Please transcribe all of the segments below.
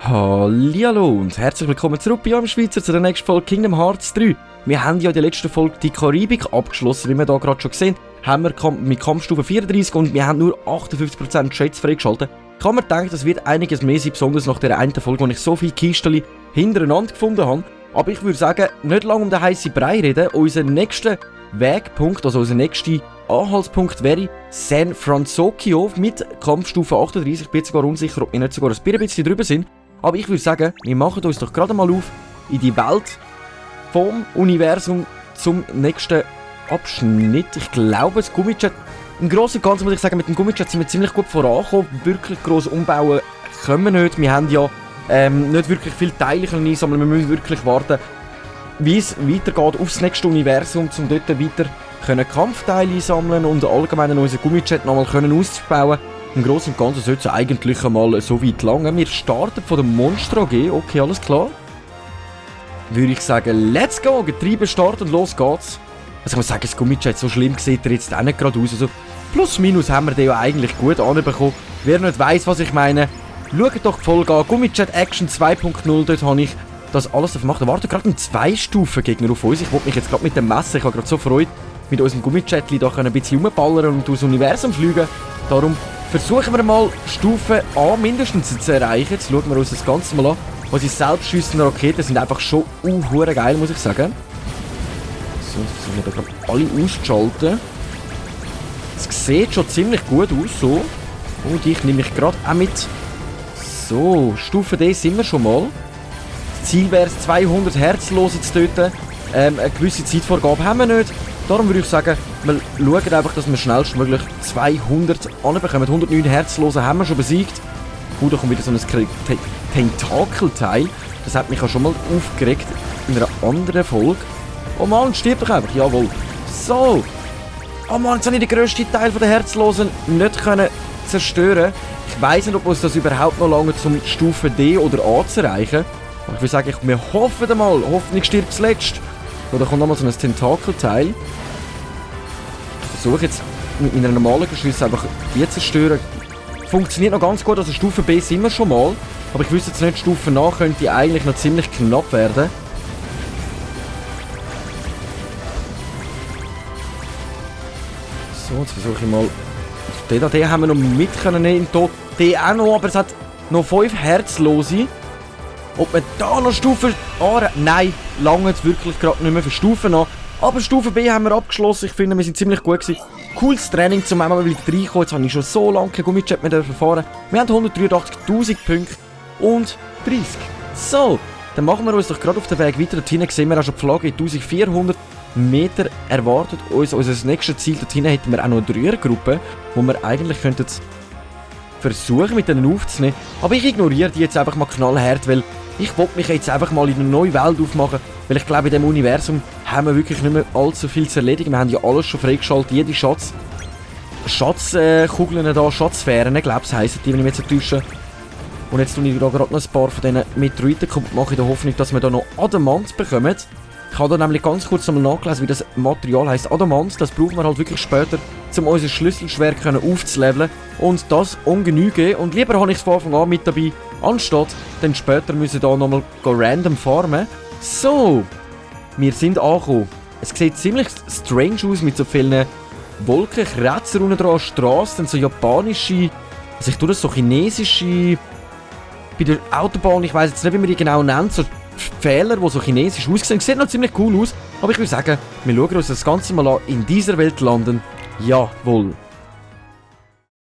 Hallihallo und herzlich willkommen zurück bei eurem Schweizer zu der nächsten Folge Kingdom Hearts 3. Wir haben ja in der letzten Folge die Karibik abgeschlossen, wie wir hier gerade schon gesehen haben. Wir mit Kampfstufe 34 und wir haben nur 58% Schätze freigeschaltet. Kann man denken, das wird einiges mehr sein, besonders nach der einen Folge, wo ich so viele Kisten hintereinander gefunden habe. Aber ich würde sagen, nicht lange um den heißen Brei reden. Unser nächster Wegpunkt, also unser nächster Anhaltspunkt wäre San Francisco mit Kampfstufe 38. Ich bin jetzt sogar unsicher, ob wir nicht sogar ein bisschen drüber sind. Aber ich würde sagen, wir machen uns doch gerade mal auf in die Welt vom Universum zum nächsten Abschnitt. Ich glaube, das Gummijet, im Großen und Ganzen muss ich sagen, mit dem Gummijet sind wir ziemlich gut vorangekommen. Wirklich gross umbauen können wir nicht. Wir haben ja nicht wirklich viele Teile einsammeln. Wir müssen wirklich warten, wie es weitergeht aufs nächste Universum, um dort weiter Kampfteile einsammeln und allgemein unser Gummijet nochmal auszubauen. Im Großen und Ganzen sollte es eigentlich einmal so weit lang. Wir starten von dem Monster AG. Okay, alles klar. Würde ich sagen, let's go! Getriebe Start und los geht's. Also ich muss sagen, das Gummijet, so schlimm sieht er jetzt auch nicht gerade aus. Also plus minus haben wir den ja eigentlich gut anbekommen. Wer nicht weiss, was ich meine, schaut doch die Folge an. Gummijet Action 2.0, dort habe ich das alles gemacht. Da wartet gerade ein 2-Stufen-Gegner auf uns. Ich wollte mich jetzt gerade mit dem Messer, ich habe gerade so Freude, mit unserem Gummijet da ein bisschen rumballern und durchs Universum fliegen. Darum versuchen wir mal Stufe A mindestens zu erreichen. Jetzt schauen wir uns das Ganze mal an. Unsere selbstschüssenden Raketen sind einfach schon hure geil, muss ich sagen. So, jetzt versuchen wir da gerade alle auszuschalten. Es sieht schon ziemlich gut aus, so. Und ich nehme mich gerade auch mit. So, Stufe D sind wir schon mal. Das Ziel wäre es, 200 Herzlose zu töten. Eine gewisse Zeitvorgabe haben wir nicht. Darum würde ich sagen, wir schauen einfach, dass wir schnellstmöglich 200 anbekommen. 109 Herzlose haben wir schon besiegt. Da kommt wieder so ein Tentakelteil. Das hat mich auch schon mal aufgeregt in einer anderen Folge. Oh Mann, stirbt doch einfach. Jawohl. So. Oh Mann, jetzt habe ich den grössten Teil der Herzlosen nicht zerstören. Ich weiss nicht, ob uns das überhaupt noch lange zum Stufe D oder A zu erreichen. Aber ich würde sagen, wir hoffen mal. Hoffentlich stirbt zuletzt. Da kommt nochmal so ein Tentakelteil. Ich versuche jetzt mit meiner normalen Geschüsse einfach die zu zerstören. Funktioniert noch ganz gut, also Stufe B sind wir schon mal. Aber ich wüsste jetzt nicht, Stufe A könnte eigentlich noch ziemlich knapp werden. So, jetzt versuche ich mal. Den haben wir noch mit können nehmen. Den auch noch, aber es hat noch 5 Herzlose. Ob wir da noch Stufe A... Nein, lange jetzt wirklich gerade nicht mehr für Stufe A. Aber Stufe B haben wir abgeschlossen. Ich finde, wir sind ziemlich gut gewesen. Cooles Training, zum einmal wieder reinkommen. Jetzt habe ich schon so lange kein Gummijet mehr fahren. Wir haben 183'000 Punkte und 30. So, dann machen wir uns doch gerade auf den Weg weiter. Dort hinten sehen wir auch schon die Flagge. 1400 Meter erwartet uns. Unser nächstes Ziel dort hinten hätten wir auch noch eine Dreiergruppe, wo wir eigentlich könnten versuchen, mit denen aufzunehmen. Aber ich ignoriere die jetzt einfach mal knallhart, weil ich wollte mich jetzt einfach mal in eine neue Welt aufmachen, weil ich glaube, in diesem Universum haben wir wirklich nicht mehr allzu viel zu erledigen. Wir haben ja alles schon freigeschaltet, jede Schatzkugeln da, Schatzsphären, glaube ich, heissen die, wenn ich mich jetzt täusche. Und jetzt tue ich da gerade noch ein paar von diesen Meteoriten und mache in der Hoffnung, dass wir da noch Adamant bekommen. Ich habe da nämlich ganz kurz einmal nachgelesen, wie das Material heisst. Adamant, das brauchen wir halt wirklich später, um unser Schlüsselschwert aufzuleveln. Und das ungenüge. Und lieber habe ich es von Anfang an mit dabei, anstatt dann später müssen da nochmal random farmen. So, wir sind angekommen. Es sieht ziemlich strange aus mit so vielen Wolkenkratzer unten dran, Straßen, so japanische, also ich tue das so chinesische, bei der Autobahn, ich weiss jetzt nicht, wie man die genau nennt, so Pfähler, die so chinesisch aussehen. Sieht noch ziemlich cool aus, aber ich würde sagen, wir schauen uns das Ganze mal an. In dieser Welt landen. Jawohl.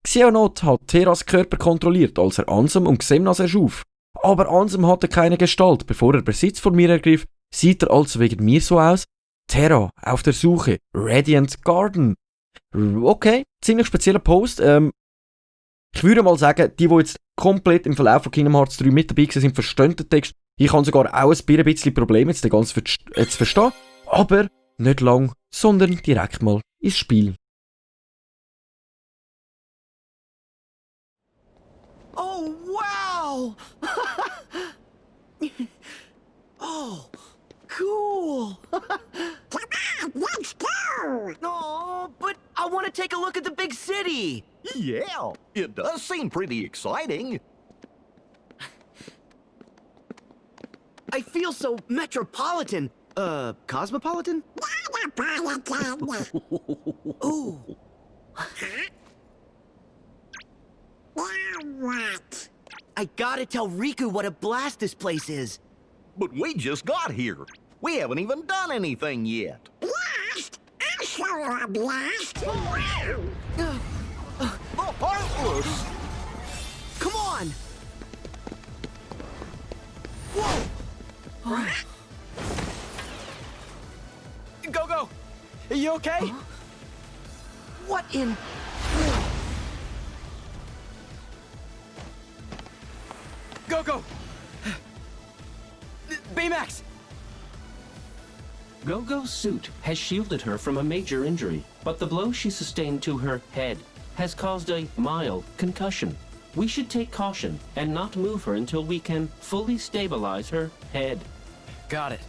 Xehanort hat Terras Körper kontrolliert, als er Ansem und Xemnas erschuf. Aber Ansem hatte keine Gestalt. Bevor er Besitz von mir ergriff, sieht er also wegen mir so aus. Terra, auf der Suche. Radiant Garden. Okay, ziemlich spezieller Post. Ich würde mal sagen, die jetzt komplett im Verlauf von Kingdom Hearts 3 mit dabei sind, verstehen den Text. Ich habe sogar auch ein bisschen Probleme, jetzt den ganzen zu verstehen. Aber nicht lang, sondern direkt mal ins Spiel. Oh, wow! Oh, cool! Let's go! Oh, but I want to take a look at the big city. Yeah, it does seem pretty exciting. I feel so metropolitan. Cosmopolitan? Ooh. Now what? I gotta tell Riku what a blast this place is. But we just got here. We haven't even done anything yet. Blast? I'll show you a blast! The Heartless! Come on! Whoa! Go! Are you okay? What in... Go! Baymax! Go-Go's suit has shielded her from a major injury, but the blow she sustained to her head has caused a mild concussion. We should take caution and not move her until we can fully stabilize her head. Got it.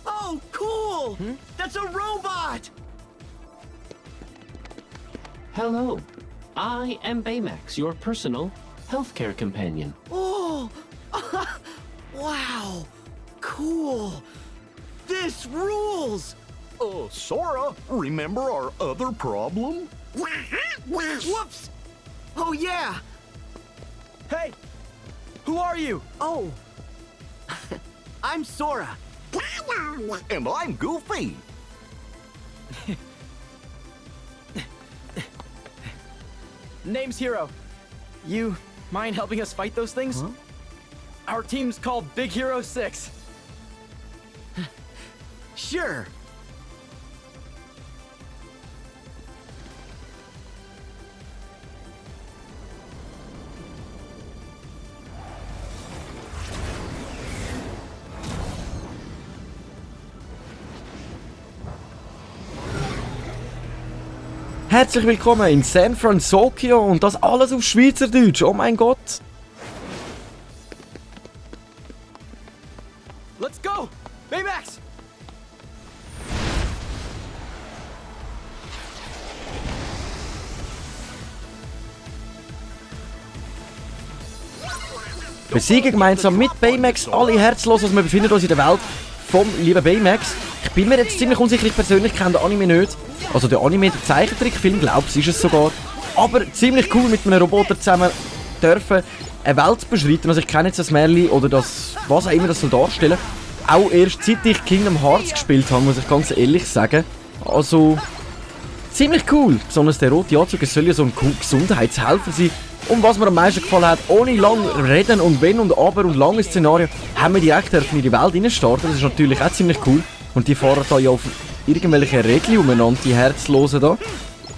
Oh, cool! That's a robot! Hello, I am Baymax, your personal healthcare companion. Oh! Wow! Cool! This rules! Sora, remember our other problem? Whoops! Oh, yeah! Hey! Who are you? Oh! I'm Sora. And I'm Goofy. Name's Hero. You mind helping us fight those things? Huh? Our team's called Big Hero 6. Sure. Herzlich willkommen in San Francisco und das alles auf Schweizerdeutsch, oh mein Gott! Let's go! Baymax! Besiegen gemeinsam mit Baymax alle Herzlosen, wir befinden uns in der Welt vom lieben Baymax. Ich bin mir jetzt ziemlich unsicher, ich persönlich kenne den Anime nicht. Also der Anime, der Zeichentrickfilm, glaubst du, ist es sogar. Aber ziemlich cool mit einem Roboter zusammen dürfen eine Welt beschreiten. Also ich kenne jetzt das Märchen oder das, was auch immer das soll darstellen. Auch erst seit ich Kingdom Hearts gespielt habe, muss ich ganz ehrlich sagen. Also ziemlich cool. Besonders der rote Anzug, es soll ja so ein Gesundheitshelfer sein. Und was mir am meisten gefallen hat, ohne lang reden und wenn und aber und langes Szenario, haben wir direkt in die Welt reinstarten. Das ist natürlich auch ziemlich cool. Und die fahren da ja auf irgendwelche Regeln umeinander, die Herzlosen da.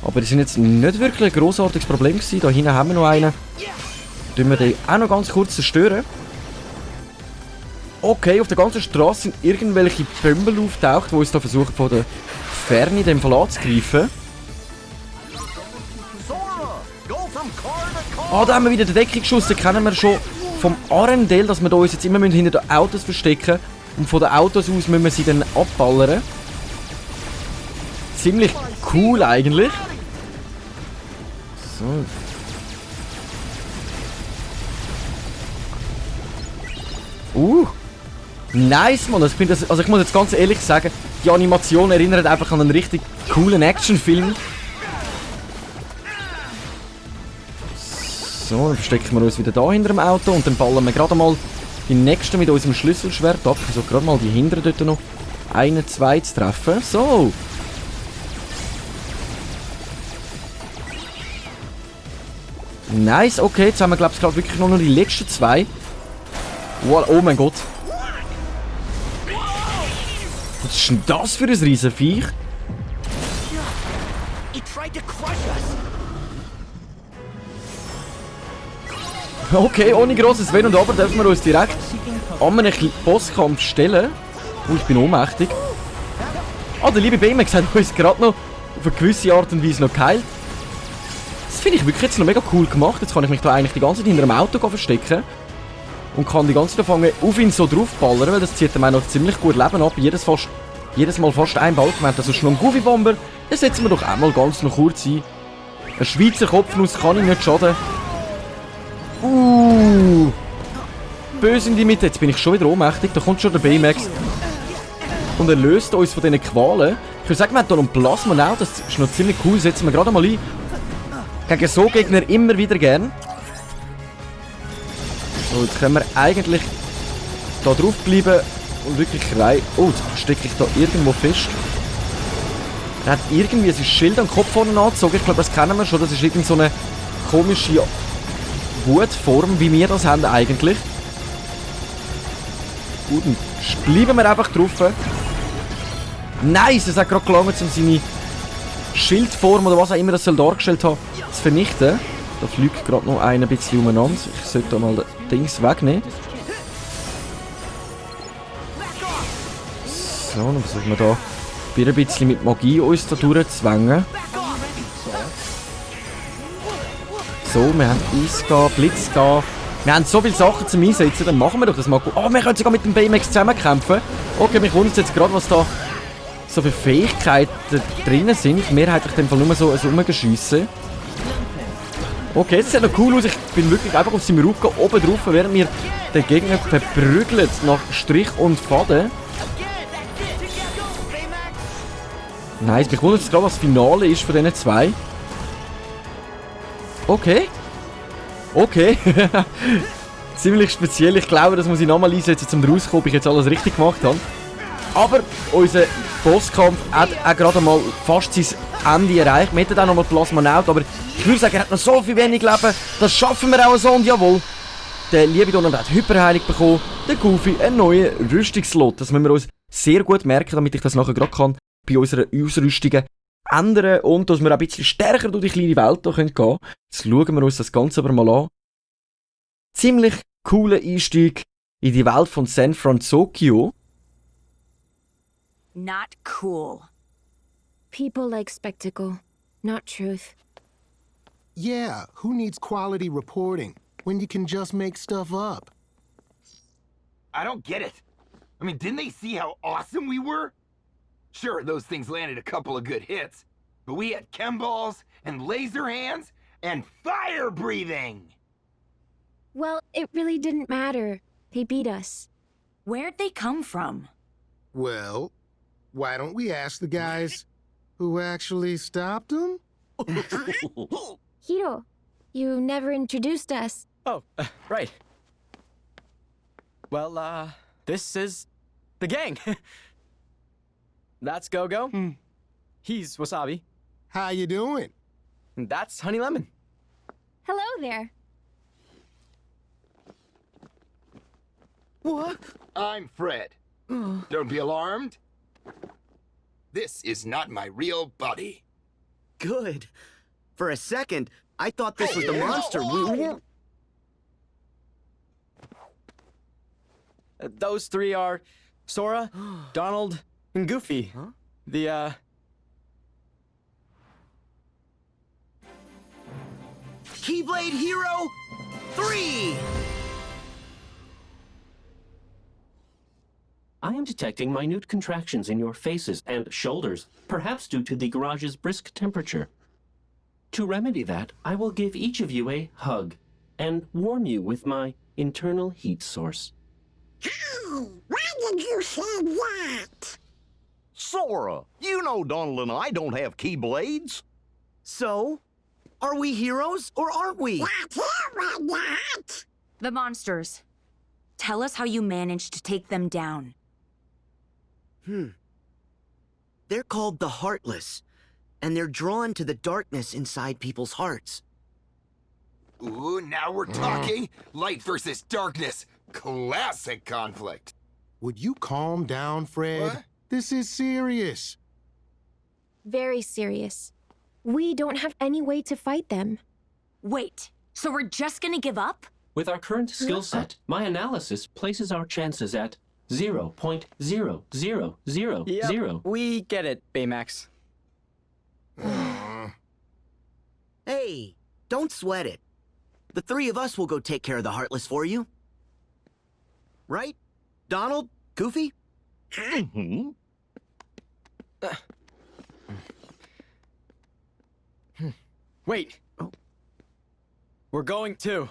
Aber die sind jetzt nicht wirklich ein grossartiges Problem gewesen. Da hinten haben wir noch einen. Tun wir den auch noch ganz kurz zerstören. Okay, auf der ganzen Straße sind irgendwelche Bömbel auftaucht, die uns da versuchen von der Ferne in dem Fall anzugreifen. Ah, da haben wir wieder den Deckungsschuss, den kennen wir schon vom Arendelle, dass wir da uns jetzt immer hinter den Autos verstecken und von den Autos aus müssen wir sie dann abballern. Ziemlich cool eigentlich. So. Nice, Mann. Also ich muss jetzt ganz ehrlich sagen, die Animation erinnert einfach an einen richtig coolen Actionfilm. So, dann verstecken wir uns wieder da hinter dem Auto und dann ballern wir gerade mal die nächsten mit unserem Schlüsselschwert ab. Also gerade mal die hinteren dort noch einen, zwei zu treffen. So. Nice, okay, jetzt haben wir glaube ich gerade wirklich nur noch die letzten zwei. Wow, oh mein Gott. Was ist denn das für ein Riesenviech? He tried to crush us. Okay, ohne grosses Wenn und Aber dürfen wir uns direkt an einen Bosskampf stellen. Ich bin ohnmächtig. Ah, der liebe Baymax hat uns gerade noch auf eine gewisse Art und Weise noch geheilt. Das finde ich wirklich jetzt noch mega cool gemacht. Jetzt kann ich mich da eigentlich die ganze Zeit hinter einem Auto verstecken. Und kann die ganze Zeit anfangen, auf ihn so draufballern, weil das zieht ihm auch noch ziemlich gut Leben ab. Jedes fast jedes Mal fast ein Balken. Wir haben also schon einen Goofy-Bomber. Den setzen wir doch auch mal ganz noch kurz ein. Ein Schweizer Kopfnuss kann ihm nicht schaden. Böse in die Mitte. Jetzt bin ich schon wieder ohnmächtig. Da kommt schon der Baymax. Und er löst uns von diesen Qualen. Ich würde sagen, wir haben hier noch einen Plasma auch. Das ist noch ziemlich cool. Setzen wir gerade mal ein. Gegen so Gegner immer wieder gern. So, jetzt können wir eigentlich da drauf bleiben und wirklich rein. Oh, jetzt stecke ich da irgendwo fest. Er hat irgendwie sein Schild am Kopf vorne angezogen. Ich glaube, das kennen wir schon. Das ist irgend so eine komische Wutform, wie wir das haben eigentlich. Gut, und bleiben wir einfach drauf. Nice, es hat gerade gelangt, um seine Schildform oder was auch immer das soll dargestellt haben, zu vernichten. Da fliegt gerade noch ein bisschen umeinander. Ich sollte da mal das Dings wegnehmen. So, dann versuchen wir da ein bisschen mit Magie uns da durchzwängen. So, wir haben Eis gehen, Blitz gehen. Wir haben so viele Sachen zum Einsetzen, dann machen wir doch das mal. Oh, wir können sogar mit dem Baymax zusammenkämpfen. Okay, mich wundert jetzt gerade, was da so viele Fähigkeiten drin sind. Mehrheitlich in dem Fall nur so ein Rumgeschiessen. Okay, das sieht noch cool aus. Ich bin wirklich einfach auf seinem Rücken oben drauf, während wir den Gegner verprügelt nach Strich und Faden. Nice, mich wundert jetzt gerade, was das Finale ist von diesen zwei. Okay. Okay. Ziemlich speziell. Ich glaube, das muss ich nochmal einsetzen, um rauszukommen, ob ich jetzt alles richtig gemacht habe. Aber unser Bosskampf hat auch gerade mal fast sein Ende erreicht. Wir hätten auch nochmal Plasma Out, aber ich würde sagen, er hat noch so viel wenig Leben. Das schaffen wir auch so, und jawohl. Der liebe Donald hat Hyperheilung bekommen. Der Goofy einen neuen Rüstungslot. Das müssen wir uns sehr gut merken, damit ich das nachher gerade kann bei unseren Ausrüstungen ändern und dass wir auch ein bisschen stärker durch die kleine Welt hier gehen können. Jetzt schauen wir uns das Ganze aber mal an. Ziemlich cooler Einstieg in die Welt von San Francisco. Not cool. People like spectacle, not truth. Yeah, who needs quality reporting when you can just make stuff up? I don't get it. I mean, didn't they see how awesome we were? Sure, those things landed a couple of good hits, but we had chem balls and laser hands and fire breathing! Well, it really didn't matter. They beat us. Where'd they come from? Well, why don't we ask the guys who actually stopped them? Hiro, you never introduced us. Oh, right. Well, this is the gang. That's Go-Go. He's Wasabi. How you doing? And that's Honey Lemon. Hello there. What? I'm Fred. Don't be alarmed. This is not my real body. Good. For a second, I thought this was the monster we... Those three are Sora, Donald, and Goofy. Huh? The, Keyblade Hero 3! I am detecting minute contractions in your faces and shoulders, perhaps due to the garage's brisk temperature. To remedy that, I will give each of you a hug and warm you with my internal heat source. Hey, why did you say that? Sora, you know Donald and I don't have keyblades. So, are we heroes or aren't we? Not here, we're not. The monsters. Tell us how you managed to take them down. They're called the Heartless, and they're drawn to the darkness inside people's hearts. Ooh, now we're talking. Light versus darkness. Classic conflict. Would you calm down, Fred? What? This is serious. Very serious. We don't have any way to fight them. Wait, so we're just gonna give up? With our current skill set, my analysis places our chances at 0.00000. we get it, Baymax. Hey, don't sweat it. The three of us will go take care of the Heartless for you. Right? Donald? Goofy? Mm-hmm. Wait. We're going too.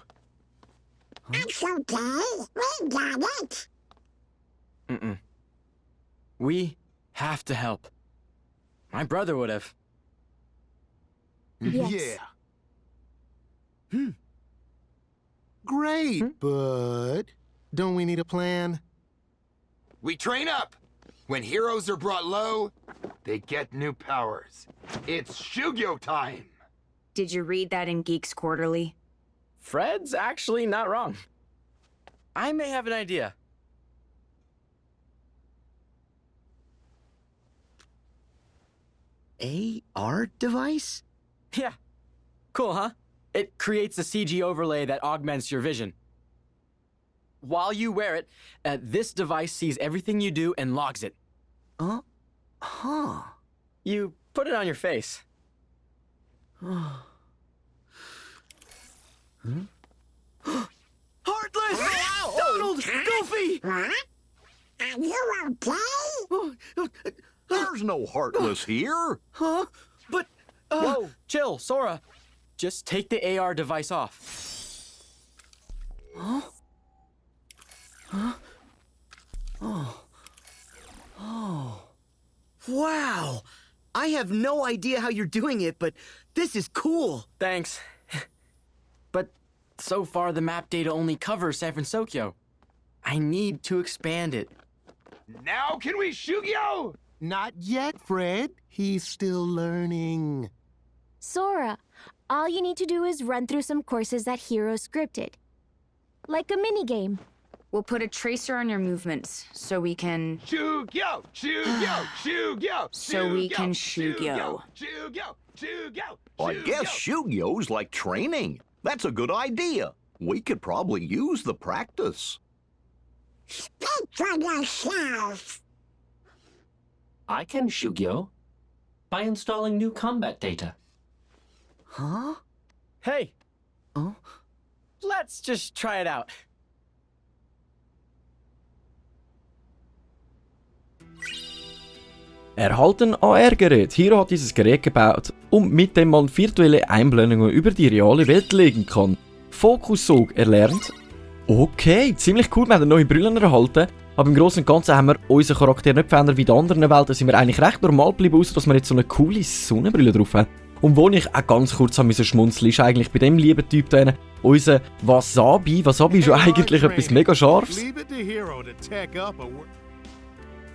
It's okay. We got it. We have to help. My brother would have. Yes. Yeah. Great, but don't we need a plan? We train up. When heroes are brought low, they get new powers. It's Shugyo time. Did you read that in Geeks Quarterly? Fred's actually not wrong. I may have an idea. AR device? Yeah. Cool, huh? It creates a CG overlay that augments your vision. While you wear it, this device sees everything you do and logs it. Huh. You put it on your face. Heartless! Donald! Goofy! What? Are you okay? There's no Heartless here. Huh? But, whoa, chill, Sora. Just take the AR device off. Wow. I have no idea how you're doing it, but this is cool. Thanks. But so far the map data only covers San Francisco. I need to expand it. Now can we Shugyo? Not yet, Fred. He's still learning. Sora, all you need to do is run through some courses that Hero scripted. Like a minigame. We'll put a tracer on your movements so we can... Shugyo! Shugyo! Shugyo! So we can Shugyo. Shugyo! Shugyo! I guess Shugyo's like training. That's a good idea. We could probably use the practice. Speak for yourself. I can Shugyo by installing new combat data. Huh? Hey, Oh? let's just try it out. Erhalten AR-Gerät. Hero hat dieses Gerät gebaut, mit dem man virtuelle Einblendungen über die reale Welt legen kann. Fokussog erlernt. Okay, ziemlich cool, wir haben neue Brillen erhalten. Aber im Großen und Ganzen haben wir unseren Charakter nicht verändert wie in anderen Welten. Sind wir eigentlich recht normal geblieben, außer dass wir jetzt so eine coole Sonnenbrille drauf haben. Und wo ich auch ganz kurz schmunzeln ist eigentlich bei dem lieben Typ da, unser Wasabi. Wasabi ist ja eigentlich etwas mega Scharfes. Leave it to Hero to tech up a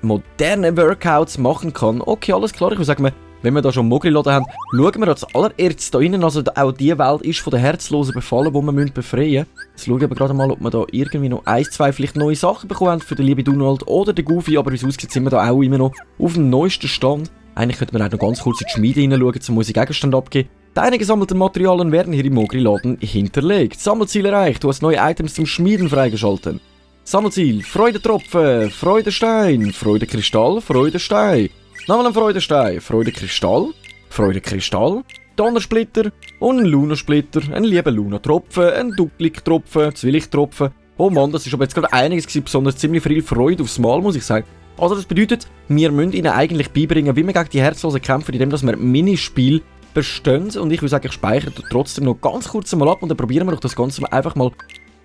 Moderne Workouts machen kann. Okay, alles klar. Ich würde sagen, wenn wir da schon Mogli-Laden haben, schauen wir als allererstes da rein. Also auch die Welt ist von den Herzlosen befallen, die wir befreien müssen. Jetzt schauen wir gerade mal, ob wir da irgendwie noch 1, 2 vielleicht neue Sachen bekommen haben für den lieben Donald oder den Goofy. Aber wie es aussieht, sind wir da auch immer noch auf dem neuesten Stand. Eigentlich könnte man auch noch ganz kurz in die Schmiede hineinschauen, um unsere Gegenstände abgeben. Die eingesammelten Materialien werden hier im Mogli-Laden hinterlegt. Sammelziel erreicht. Du hast neue Items zum Schmieden freigeschalten. Sammelziel: Freudentropfen, Freudestein, Freudekristall, Freudestein. Nochmal ein Freudestein, Freudekristall, Freudekristall, Donnersplitter und ein Lunasplitter, ein lieber Lunatropfen, ein Ducklichtropfen, Zwillichttropfen. Oh Mann, das ist aber jetzt gerade einiges gewesen, besonders ziemlich viel Freude aufs Mal, muss ich sagen. Also das bedeutet, wir müssen ihnen eigentlich beibringen, wie wir gegen die Herzlosen kämpfen, indem wir Minispiel bestehen. Und ich würde sagen, ich speichere trotzdem noch ganz kurz mal ab und dann probieren wir doch das Ganze einfach mal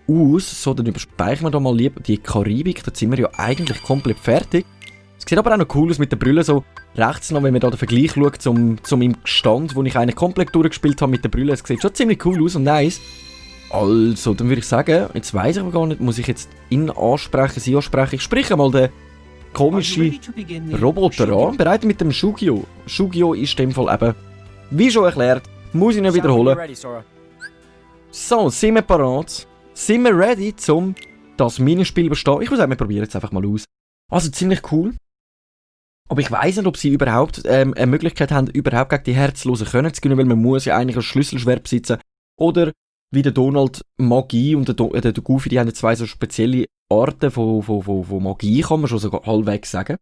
aus. So, dann überspeichern wir da mal lieber die Karibik. Da sind wir ja eigentlich komplett fertig. Es sieht aber auch noch cool aus mit der Brille, so rechts noch, wenn man da den Vergleich schaut zum im Stand, wo ich eigentlich komplett durchgespielt habe mit der Brille. Es sieht schon ziemlich cool aus und nice. Also, dann würde ich sagen, jetzt weiss ich aber gar nicht, muss ich jetzt ihn ansprechen, sie ansprechen. Ich spreche mal den komischen Roboter an. Bereit mit dem Shugyo. Shugyo ist in dem Fall eben, wie schon erklärt, muss ich nicht wiederholen. So, sind wir parat? Sind wir ready, um das Minispiel zu bestehen? Ich würde sagen, wir probieren es einfach mal aus. Also ziemlich cool. Aber ich weiss nicht, ob sie überhaupt eine Möglichkeit haben, überhaupt gegen die Herzlosen können zu gewinnen, weil man muss ja eigentlich ein Schlüsselschwert besitzen. Oder wie der Donald Magie und der Goofy, die haben zwei so spezielle Arten von Magie, kann man schon so halbwegs sagen.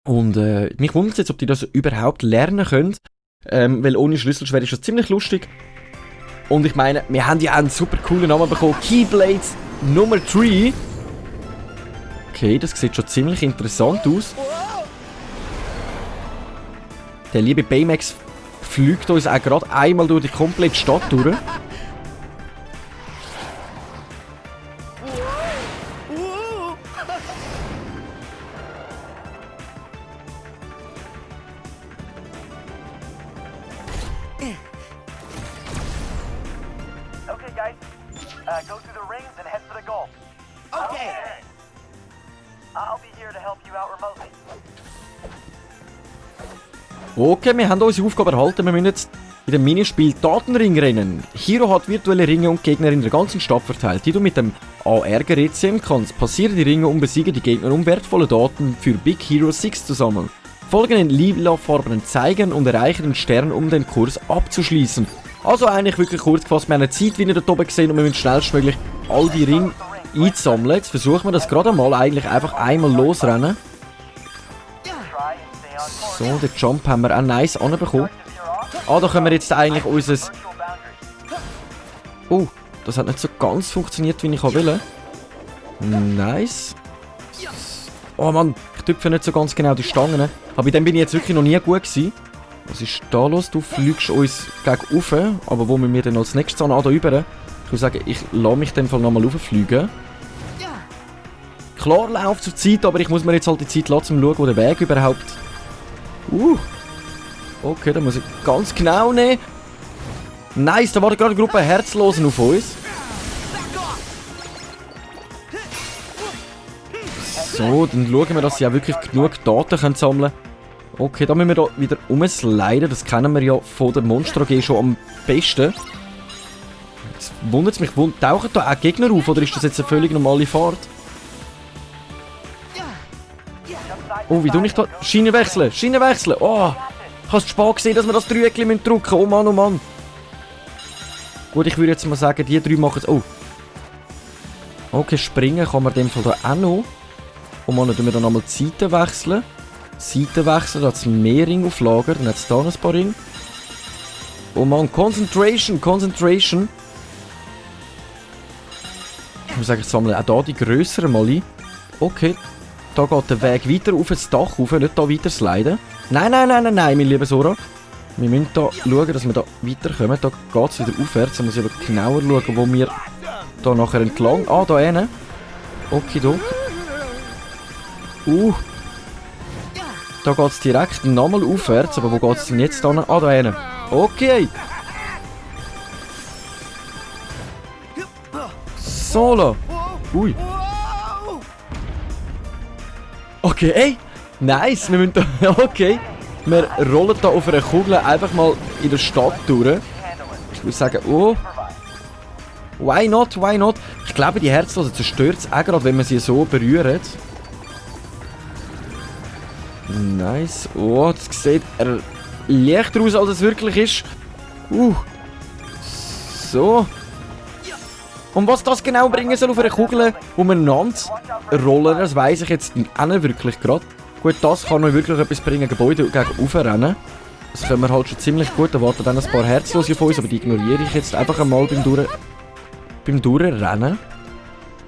Und mich wundert es jetzt, ob die das überhaupt lernen können. Weil ohne Schlüsselschwert ist das ziemlich lustig. Und ich meine, wir haben ja auch einen super coolen Namen bekommen. Keyblades Nummer 3. Okay, das sieht schon ziemlich interessant aus. Der liebe Baymax fliegt uns auch gerade einmal durch die komplette Stadt durch. Okay, guys. Go through the rings and head for the goal. Okay. I'll be here to help you out remotely. Okay, wir haben unsere Aufgabe erhalten. Wir müssen jetzt in dem Minispiel Datenring rennen. Hiro hat virtuelle Ringe und Gegner in der ganzen Stadt verteilt, die du mit dem AR-Gerät sehen kannst. Passiere die Ringe und besiege die Gegner, um wertvolle Daten für Big Hero 6 zu sammeln. Folge den lilafarbenen Zeigern und erreiche den Stern, um den Kurs abzuschließen. Also eigentlich wirklich kurz gefasst, wir haben eine Zeit wieder da oben gesehen und wir müssen schnellstmöglich all die Ringe einsammeln. Jetzt versuchen wir das gerade mal eigentlich einfach einmal losrennen. So, den Jump haben wir auch nice anbekommen. Ah, da können wir jetzt eigentlich unser... Oh, das hat nicht so ganz funktioniert, wie ich wollte. Nice. Oh Mann, ich tüpfe nicht so ganz genau die Stangen. Aber bei dem bin ich jetzt wirklich noch nie gut gewesen. Was ist da los? Du fliegst uns gegen rauf. Aber wo müssen wir denn als nächstes an? Ah, da rüber. Ich würde sagen, ich lasse mich in dem Fall nochmal rauffliegen. Klar läuft zur Zeit, aber ich muss mir jetzt halt die Zeit lassen, um zu schauen, wo der Weg überhaupt... Okay, da muss ich ganz genau nehmen. Nice, da war gerade eine Gruppe Herzlosen auf uns. So, dann schauen wir, dass sie auch wirklich genug Daten sammeln können. Okay, da müssen wir da wieder umsliden. Das kennen wir ja von der Monster AG schon am besten. Jetzt wundert es mich, tauchen da auch Gegner auf oder ist das jetzt eine völlig normale Fahrt? Oh, wie tue ich da? Schiene wechseln, Schiene wechseln. Oh, ich habe es spät gesehen, dass wir das Dreieckchen drücken müssen. Oh Mann, oh Mann. Gut, ich würde jetzt mal sagen, die drei machen es. Oh. Okay, springen kann man in dem Fall da auch noch. Oh Mann, dann tun wir dann nochmal die Seiten wechseln. Seiten wechseln, da hat es mehr Ringe auf Lager. Dann hat es da noch ein paar Ringe. Oh Mann, Concentration, Concentration. Ich muss sagen, ich sammle auch hier die grösseren mal ein. Okay. Da geht der Weg weiter auf das Dach rauf, nicht da weiter sliden. Nein, nein, nein, nein, nein, mein lieber Sora. Wir müssen da schauen, dass wir da weiterkommen. Da geht es wieder aufwärts. Da muss ich aber genauer schauen, wo wir da nachher entlang... Ah, da hinten. Okidok. Da geht es direkt nochmal aufwärts. Aber wo geht es denn jetzt hin? Ah, da hinten. Okay. Solo. Ui. Okay, ey. Nice. Wir müssen da... Okay. Wir rollen da auf einer Kugel einfach mal in der Stadt durch. Ich würde sagen, oh. Why not, why not? Ich glaube, die Herzlosen zerstört es auch gerade, wenn man sie so berührt. Nice. Oh, das sieht leichter aus, als es wirklich ist. So. Und was das genau bringen soll auf einer Kugel umeinander rollen, das weiss ich jetzt auch nicht wirklich gerade. Gut, das kann noch wirklich etwas bringen, Gebäude gegen aufrennen. Das können wir halt schon ziemlich gut. Da warten dann ein paar Herzlose auf uns, aber die ignoriere ich jetzt einfach einmal beim Durchrennen.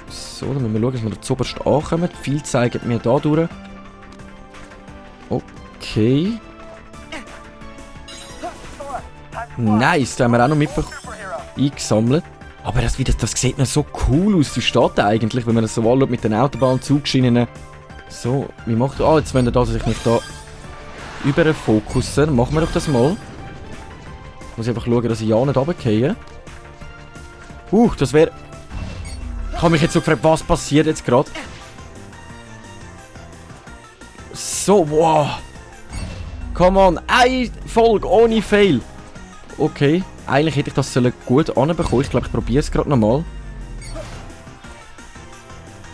So, dann müssen wir schauen, dass wir zuoberst ankommen. Viel zeigen mir da durch. Okay. Nice, da haben wir auch noch eingesammelt. Aber das sieht noch so cool aus, die Stadt eigentlich, wenn man das so anschaut mit den Autobahn-Zugschienen. So, wie macht er? Ah, jetzt wenn er da sich nicht da überfokussen. Machen wir doch das mal. Muss ich einfach schauen, dass ich ja nicht runtergehe. Das wäre... Ich habe mich jetzt so gefragt, was passiert jetzt gerade? So, wow. Come on, eine Folge ohne Fail. Okay, eigentlich hätte ich das gut anbekommen. Ich glaube, ich probiere es gerade nochmal.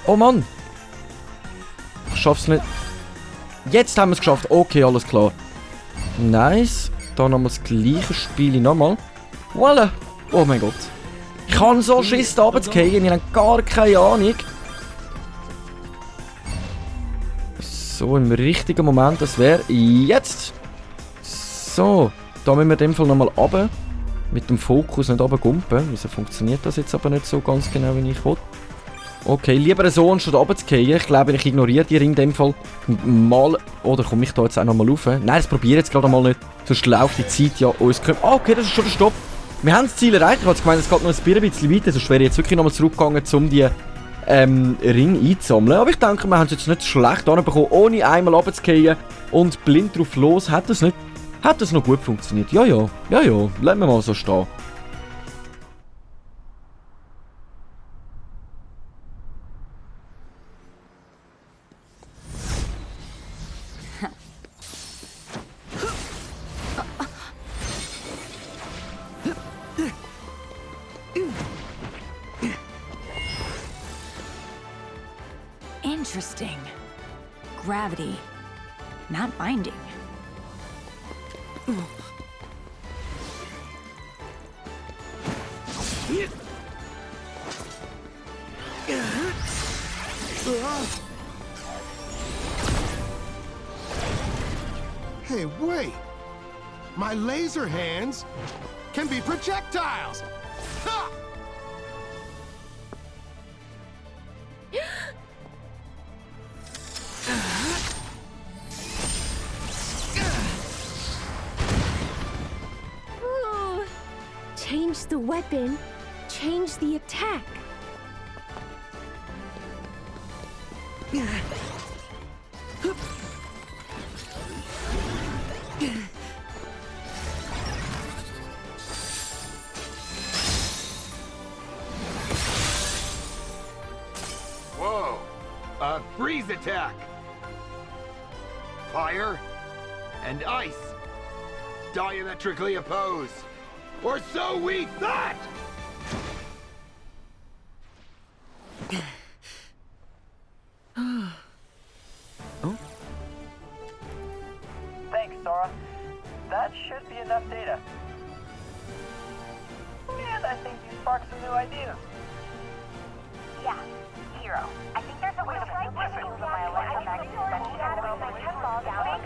Oh Mann. Ich schaff's nicht. Jetzt haben wir es geschafft. Okay, alles klar. Nice. Da nochmal das gleiche Spiel nochmal. Voila. Oh mein Gott. Ich kann so Schiss da runterzugehen. Ich habe gar keine Ahnung. So, im richtigen Moment. Das wäre jetzt. So. Da müssen wir in dem Fall nochmal runter. Mit dem Fokus nicht runtergumpen. Wieso funktioniert das jetzt aber nicht so ganz genau, wie ich will? Okay, lieber so anstatt runterzugehen. Ich glaube, ich ignoriere die Ring in dem Fall mal. Oder komme ich da jetzt auch noch mal rauf? Nein, das probiere ich jetzt gerade mal nicht. Sonst läuft die Zeit ja uns... Ah, okay, das ist schon der Stopp. Wir haben das Ziel erreicht. Ich habe gemeint, es geht noch ein bisschen weiter. Sonst wäre ich jetzt wirklich noch mal zurückgegangen, um die Ring einzusammeln. Aber ich denke, wir haben es jetzt nicht schlecht anbekommen, ohne einmal runterzugehen und blind drauf los. Hat das noch gut funktioniert? Ja. Lassen wir mal so stehen. Interesting. Gravity. Not binding. Hey, wait! My laser hands can be projectiles! Ha! Ooh. Change the weapon, change the attack. Whoa! A freeze attack! Fire and ice diametrically opposed. Or so we thought! Thanks, Sora. That should be enough data. And I think you sparked some new ideas. Yeah, Hero. I think there's a way to fight this from my electromagnetic suspension and throw my pinball down.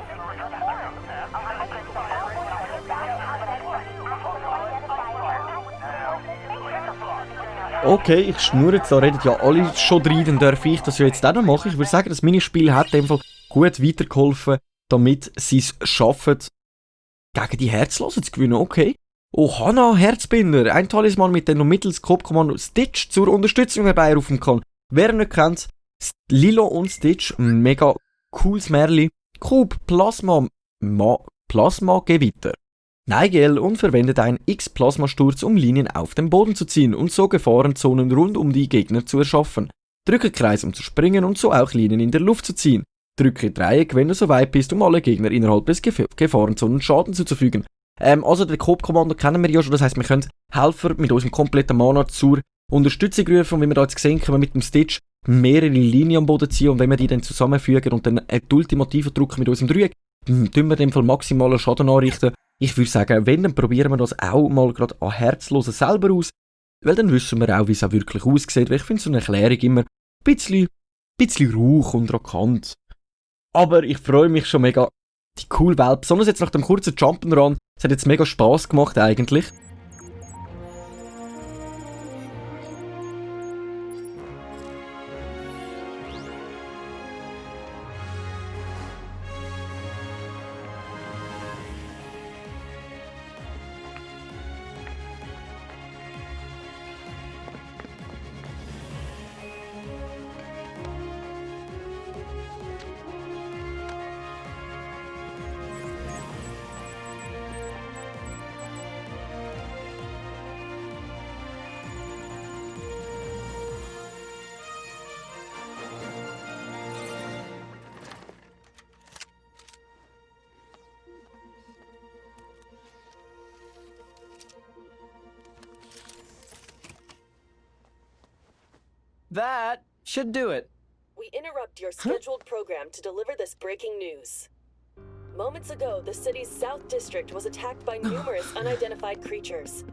Okay, ich schnurre jetzt, da reden ja alle schon rein, dann darf ich das ja jetzt auch noch machen. Ich würde sagen, das Minispiel hat in dem Fall gut weitergeholfen, damit sie es schaffen, gegen die Herzlosen zu gewinnen. Okay. Oh, Hana, Herzbinder. Ein Talisman, mit dem du mittels Coop-Kommando Stitch zur Unterstützung herbeirufen kann. Wer nicht kennt, Lilo und Stitch, mega cooles Märli. Coop, Plasma, Gewitter. Nigel und verwendet einen X-Plasma-Sturz, um Linien auf den Boden zu ziehen und so Gefahrenzonen rund um die Gegner zu erschaffen. Drücke Kreis, um zu springen und so auch Linien in der Luft zu ziehen. Drücke Dreieck, wenn du so weit bist, um alle Gegner innerhalb des Gefahrenzonen Schaden zuzufügen. Also den Coop-Kommando kennen wir ja schon, das heisst, wir können Helfer mit unserem kompletten Mana zur Unterstützung rufen, und wie wir da jetzt sehen, können wir mit dem Stitch mehrere Linien am Boden ziehen, und wenn wir die dann zusammenfügen und dann den ultimativen Druck mit unserem Dreieck, tun wir in dem Fall maximalen Schaden anrichten. Ich würde sagen, wenn, dann probieren wir das auch mal gerade an Herzlosen selber aus, weil dann wissen wir auch, wie es auch wirklich aussieht, weil ich finde so eine Erklärung immer ein bisschen rauch und rakant. Aber ich freue mich schon mega, die coole Welt, besonders jetzt nach dem kurzen Jump'n'Run, es hat jetzt mega Spass gemacht eigentlich. That should do it. We interrupt your scheduled program to deliver this breaking news. Moments ago, the city's South District was attacked by numerous unidentified creatures.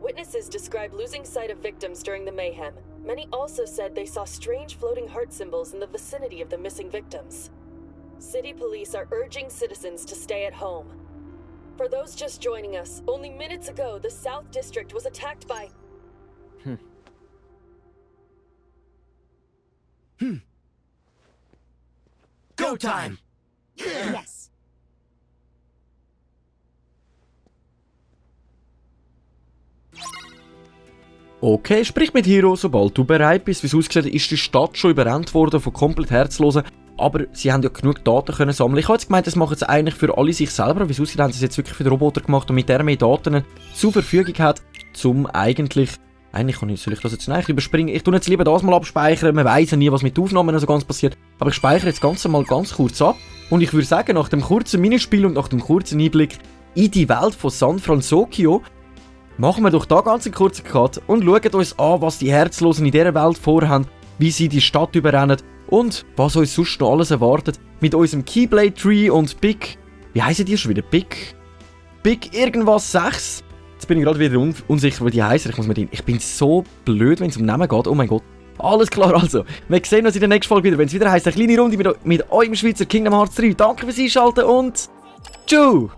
Witnesses described losing sight of victims during the mayhem. Many also said they saw strange floating heart symbols in the vicinity of the missing victims. City police are urging citizens to stay at home. For those just joining us, only minutes ago, the South District was attacked by... Go time! Yes. Okay, sprich mit Hiro, sobald du bereit bist. Wie es aussieht, ist die Stadt schon überrannt worden von komplett Herzlosen. Aber sie haben ja genug Daten können sammeln. Ich habe jetzt gemeint, das machen sie eigentlich für alle sich selber. Wie es aussieht, haben sie es jetzt wirklich für den Roboter gemacht und mit der mehr Daten zur Verfügung hat, zum eigentlich soll ich das jetzt eigentlich überspringen? Ich tue jetzt lieber das mal abspeichern. Man weiss ja nie, was mit den Aufnahmen so ganz passiert. Aber ich speichere jetzt das Ganze mal ganz kurz ab. Und ich würde sagen, nach dem kurzen Minispiel und nach dem kurzen Einblick in die Welt von San Francisco, machen wir doch da ganz einen kurzen Cut und schauen uns an, was die Herzlosen in dieser Welt vorhaben, wie sie die Stadt überrennen und was uns sonst noch alles erwartet mit unserem Keyblade Tree und Big... Wie heissen die schon wieder? Big irgendwas 6? Jetzt bin ich gerade wieder unsicher, wie die heißen. Ich bin so blöd, wenn es um Namen geht. Oh mein Gott. Alles klar, also. Wir sehen uns in der nächsten Folge wieder, wenn es wieder heisst, eine kleine Runde mit eurem Schweizer Kingdom Hearts 3. Danke fürs Einschalten und... Tschüss!